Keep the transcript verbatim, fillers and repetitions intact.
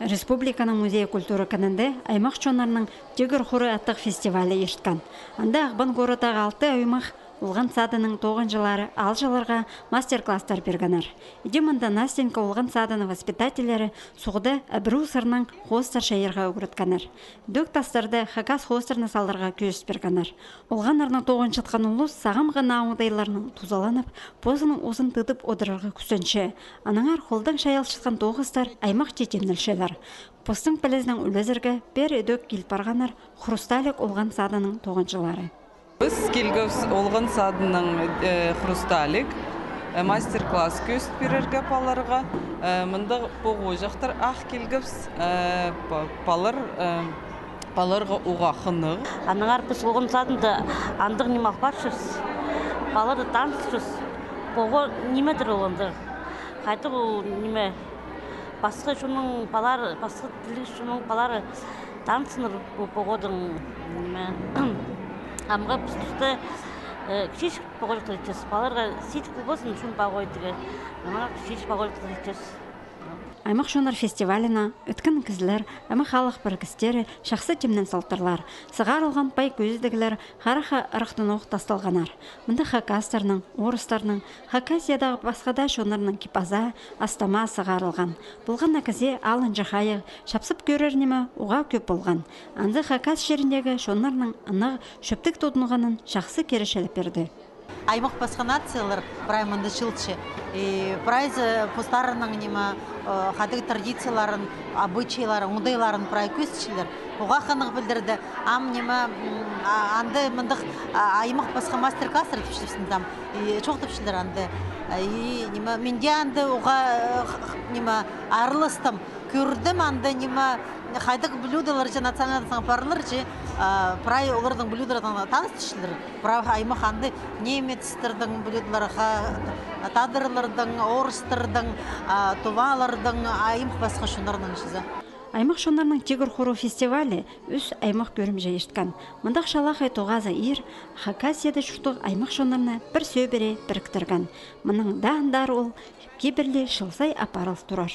Республиканың музей культура кінінде «Аймах чоннарның тигір хуры» аттығ фестивалі ирткен. Анда Ағбан городтағы алты аймах олған садының тоғынҷылары аалҷыларға мастер-класстар пиргеннер. Иди мында Настенька олған садының воспитательлері суғда ібіреу сырнаң хоостар чайарға ӱгреткеннер. Дөк тастарда хакас хоостарны саларға кӧзіт пиргеннер. Олғаннарны тоғынчатхан улус сағам ғана оңдайларнаң тузаланып, позының узын тыдып одырарға кӱстенче. Аннаңар холдаң чайалчатхан тоғыстар аймахча тимнелчелер. Постың пілізінең ӱлезерге пеер ідӧк кил парғаннар «Хрусталик» олған садының тоғынҷылары. Піс килгебіс олған садының, э, «Хрусталик», э, мастер-класс кӧзіт пирерге паларға. Э, мында поғоҷахтар ах килгебіс, э, па-, палар, э, паларға уғаа хынығ. Аннаңар піс олған садында андағ ниме ах парчабыс. Палар танысчабыс. Поғо нимедір ол андағ. Хайдағ ол ниме, пасха чонның палар, пасха тілліг чонның палары танысчалар пу поғодаң, ниме. Амға піс туста, э, кічіҷек поғоҷахтар итчебіс. Паларға сидік полбассын, чон поғоҷахтары. Амға кічіҷек поғоҷахтар итчебіс. «Аймах чоннар» фестиваліне ӧткін кізілер, аймах халых пірігістері чахсы тимнен салтырлар. Сығарылған пай кӧзідіглер харахха ырахтаң ох тасталғаннар. Мында хакастарның, орыстарның, Хакасиядағы пасха даа чоннарның кип-азаа, ас-тамағы сығарылған. Полған на кізее алынҷа хайығ, чапсып кӧрер ниме уғаа кӧп полған. Анзы хакас чиріндегі чоннарның ынағ, чӧптіг тудынғанын чахсы киречілеп пирді. Аймах пасха нациялар прай мында чыылча. И прайзы постарының ниме, э, хайдағ традицияларын, обычайларын, оңдайларын прай кӧзітчелер. Уғаа хынығ пілдірді. Ам ниме, м, а, анда мындағ, а, аймах пасха мастер-класстар тіпчебіс там. И чоохтапчалар анда. И ниме, мин дее анда уғаа, э, х-, х-, ниме, араластым. Кӧрдім анда ниме, хайдағ блюдолар чи, национальный парлар чи, а, прай оларның блюдоларынаң таныстырчалар. Прай аймах анда немецтернің блюдолары, ха-, тадарларның, орыстарның, а, туваларның, аймах пасха чоннарның чізе. «Аймах чоннарның тигір хуры» фестивалі ӱс аймах кӧрімҷе ирткен. Мындағ чалахай тоғазығ иир Хакасияда чурттығ аймах чоннарны пір сӧбіре піріктірген. Мының даа андар ол кибірлі чыл сай апарыл турар.